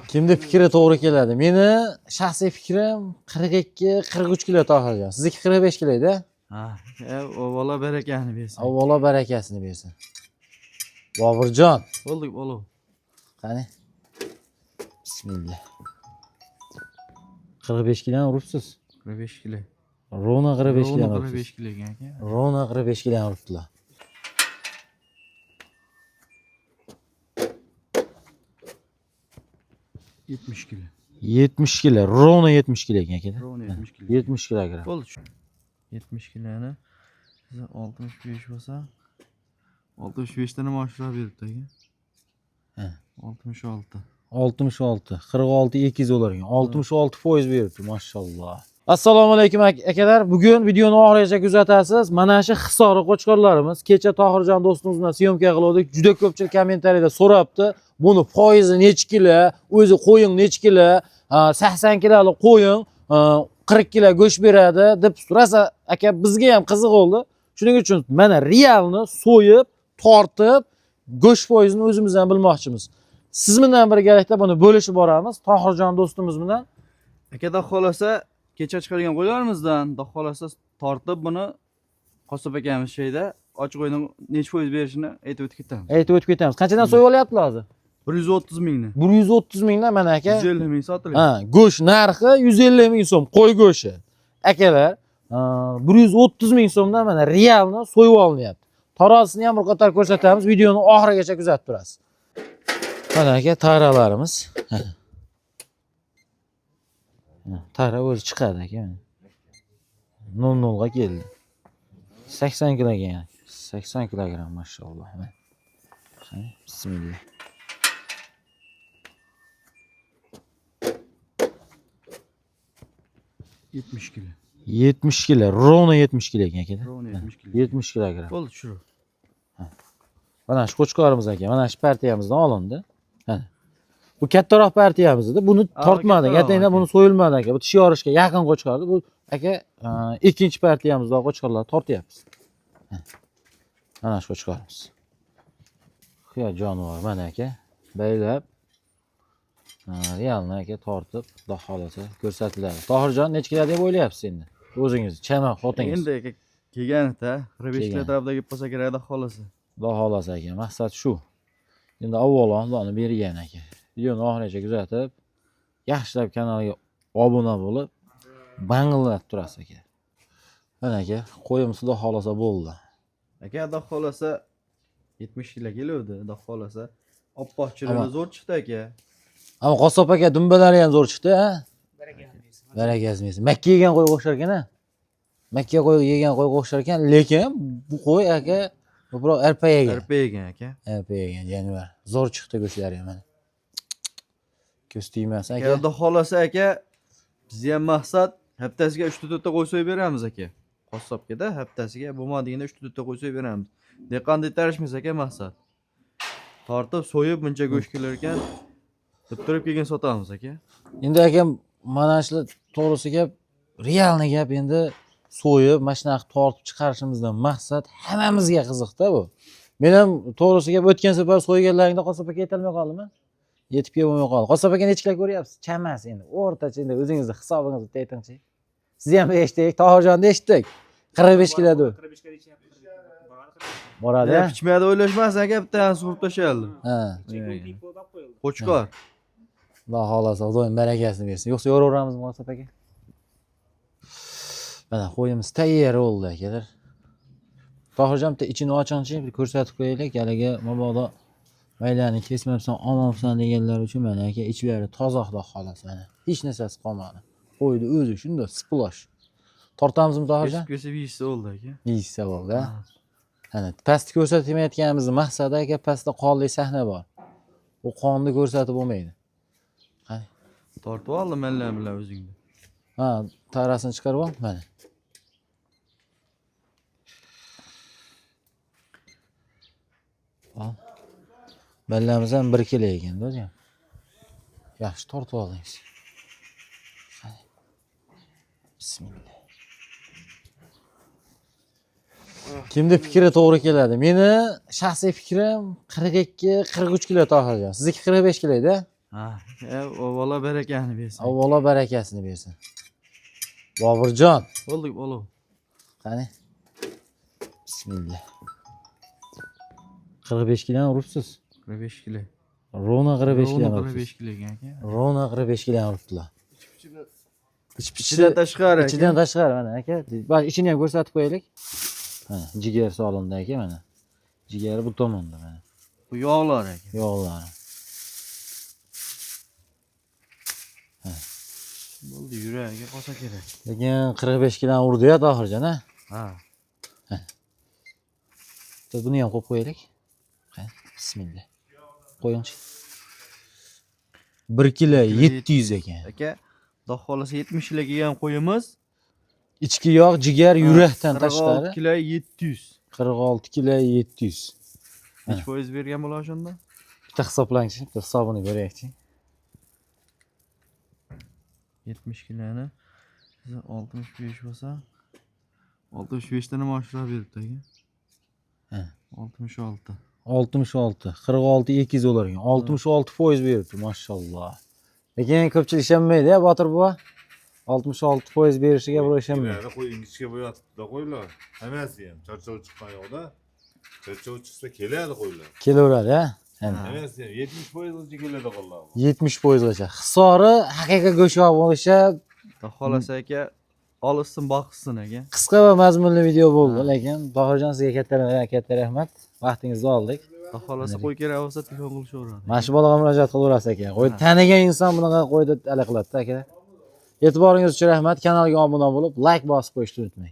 Kimni fikri to'g'ri keladi? Meni shaxsiy fikrim 42, 43 kilo, Tohirjon. Sizniki 45 kilo edi. Ha, avvalo barakani bersin. Avvalo barakasini bersin. Boburjon, Bo'ldik, bo'ldi. qani? Bismillah. 45 kiloni uribsiz. 45 kilo. Ровно 45 Ровно kiloni uribsiz. 45 kilo ekan aka. Ровно 45 kiloni uribdilar. 70 kilo. 70 kilo, ровно 70 kilo ekan aka. Ровно 70 kilo. 70 kilogram. Bo'ldi. 70 kiloni 65 bo'lsa 65 ta nima oshirib beribdi aka. Ha. 66. 66, 46 200 bo'lar ekan. 66% beribdi, mashalloh. Assalomu alaykum akalar. Bugun videoni oxirigacha kuzatasiz. Mana shu Hisori qo'chqorlarimiz. Kecha Tohirjon do'stimiz bilan syomka qildik. Juda ko'pchilik kommentariyada so'rabdi. Buni foizi necha kilo, o'zi qo'ying necha kilo, 80 kilolik qo'ying, 40 kilo go'sht beradi deb rosa aka bizga ham qiziq bo'ldi. Shuning uchun mana realni so'yib, tortib, go'sht foizini o'zimiz ham bilmoqchimiz. Siz bilan birgalikda buni bo'lishib boramiz. Tohirjon do'stimiz bilan. Aka, xudo xolasa kecha chiqargan qo'ylarimizdan xudo xolasa tortib buni qassob akamiz sheyda ochiq oydin necha foiz berishini aytib o'tib ketamiz. Aytib o'tib ketamiz. Qanchadan so'yib olyaptilar hozir? 130 mingni. 130 mingdan mana aka. 150 ming sotilgan. Ha, go'sht narxi 150 ming so'm, qo'y go'shti. Akalar, 130 ming so'mdan mana realni so'yib olinyapti. Tarozisini ham bir qator ko'rsatamiz. Videoni oxirigacha kuzatib turasiz. Mana aka taralarimiz. Ha. Tara o'zi chiqadi aka. 00 ga keldi. 80 kilogram. 80 kilogram mashalloh. Mana. Qani, bismillah. 70 kilo. 70 kilo, ровно 70 kilo ekan aka. Ровно 70 kilo. 70 kilogram. Bo'ldi, tushirib. Mana shu qo'chqorimiz aka, mana shu partiyamizdan olindi. Mana. Bu kattaroq partiyamiz edi. Buni tortmadik. Kattaroq Ataydan aka. Buni so'yilmadi aka. Bu tish yorishga yaqin qo'chqordi. Bu aka ikkinchi partiyamizdagi qo'chqorlarni tortyapmiz. Mana shu qo'chqorimiz. Xuya jonivor mana aka. Baylab realni aka tortib, xudo xolasa ko'rsatiladi. Tohirjon, necha kilo deb o'ylayapsiz endi? O'zingiz, chama xotingiz. Endi aka kelganida 45 kilo Kelgan. tarafida kelib qolsa kerak xudo xolasa. Xudo xolasa aka, maqsad shu. Endi avvalo Xudoning bergan aka. Videoni oxirigacha kuzatib, yaxshilab kanalga obuna bo'lib, bangillatib turasiz aka. Mana aka, qo'yimiz xudo xolasa bo'ldi. Aka, xudo xolasa 70 kilo keluvdi, xudo xolasa. Oppoq chiroyli zo'r chiqdi aka. Ammo qassob aka dumbalari ham zo'r chiqdi, ha? Barakasini bersin. Makka yegan qo'yga o'xshar ekan, ha? Makka qo'y yegan qo'yga o'xshar ekan, lekin bu qo'y aka ko'proq arpa yegan. Arpa yegan aka. Arpa yegan jonivor. Zo'r chiqdi go'shtlari ham mana. Ko'z tegmasin Aka, aka. xudo xolasa aka, bizni ham maqsad haftasiga 3 ta 4 ta qo'y so'yib beramiz aka. Qassobga-da haftasiga bo'lmadiganda 3 ta 4 ta qo'y so'yib beramiz. Dehqon tarishmiz aka maqsad. Tortib so'yib buncha go'sht kelar ekan, deb turib keyin sotamiz aka. Endi akam mana shular to'g'risi gap, realni gap endi so'yib mana shunaqa tortib chiqarishimizdan maqsad hammamizga qiziqda bu. Men ham to'g'risi gap o'tgan safar so'yganlaringda qassob aka yetolmay qoldimi? Yetib kelib bo'lmay qoldi. Qassob aka necha kilo ko'ryapsiz? Chamasi endi o'rtacha endi o'zingizni hisobingizni bitta aytingchi. Siz ham eshitdik, Tohirjonni eshitdik. 45 kilo deb. 45 kilo ichyapti. Boradi. Ya, pichmaydi o'ylashmasin aka, bittani surib tashladi. Ha. Qo'chqor. Xudo xohlasa Xudoyim barakasini bersin. Yo'qsa yoraveramizmi qassob aka? Mana qo'yimiz tayyor bo'ldi akalar. Tohirjon bitta ichini ochingchi, bir ko'rsatib qo'yaylik. Haligi mabodo maylani kesmabsan, olmabsan deganlar uchun mana aka ichlari toza xudo xohlasa mana. Hech narsasi qolmadi. Qo'yni o'zi shunda splosh. Tortamizmi Tohirjon? Kesib kesib yeyishsa bo'ldi aka. Yeyishsa bo'ldi. Ha? Ana pastni ko'rsatmayotganimizni maqsadi aka pastda qonli sahna bor. U qonni ko'rsatib bo'lmaydi. Qani? Tortib oldim mallam bilan o'zingni. Ha, tarasini chiqarib ol, mana. Ol. Ballamiz ham 1 kilo ekan, o'zi ham. Yaxshi tortib oldingiz. Qani. Bismillah. Kimni fikri to'g'ri keladi? Meni shaxsiy fikrim 42, 43 kilo Tohirjon. Sizniki 45 kilo edi, Ha, avvalo barakani bersin. Avvalo barakasini bersin. Boburjon, Bo'ldik, bo'ldi. qani? Bismillah. 45 kiloni uribsiz. 45 kilo. Ровно 45 Ровно kiloni uribsiz. 45 kilo ekan aka. Ровно 45 kiloni uribdilar. Ich pichi Ichidan tashqari aka. ichidan tashqari mana aka. Bak ichini ham ko'rsatib qo'yaylik. Mana jigar solindi aka mana. Jigari bu tomonda mana. Bu yog'lar aka. Yog'lari. Bo'ldi, yuragiga qolsa kerak. Lekin 45 kiloni urdi-ya Tohirjon, ha? Ha. Biz buni ham qo'yib qo'yaylik. Qani, bismillah. Qo'yingchi. 1 kilo 700 ekan. Aka, xudo xohlasa 70 kilo kelgan qo'yimiz. Ichki yog', jigar, yurakdan 46 tashqari kilo 700. 46 kilo 700. Nechi foiz bergan bo'ladi shunda? Bitta hisoblangchi, bitta hisobini ko'raylikchi. 70 kiloni 65 bo'lsa 65 ta nima oshirib beribdi aka. Ha. 66. 66, 46 200 bo'lar ekan. 66% beribdi, mashalloh. Lekin ko'pchilik ishonmaydi-ya, Botir buva. 66% berishiga birov ishonmaydi. Ileri qo'y ingichka bo'yatibdi qo'ylar. Hammasi ham charchov chiqqan yoqda. Charchov chiqsa keladi qo'ylar. Kelaveradi, ha? Ana. Hammasi ham 70% gacha keladi qo'ylar. 70% gacha. Hisori haqiqiy go'sht bo'lishi Xudo xohlasa aka, olishsin, boqishsin aka. qisqa va mazmunli video bo'ldi, lekin Tohirjon sizga katta katta rahmat. Vaqtingizni oldik. Xudo xohlasa qo'y kerak bo'lsa telefon qilishaveradi. Mana shu bolaga murojaat qilaverasiz aka. Qo'y tanigan inson bunaqa qo'yni aloqa qiladi aka. E'tiboringiz uchun rahmat. Kanalga obuna bo'lib, like bosib qo'yishni unutmang.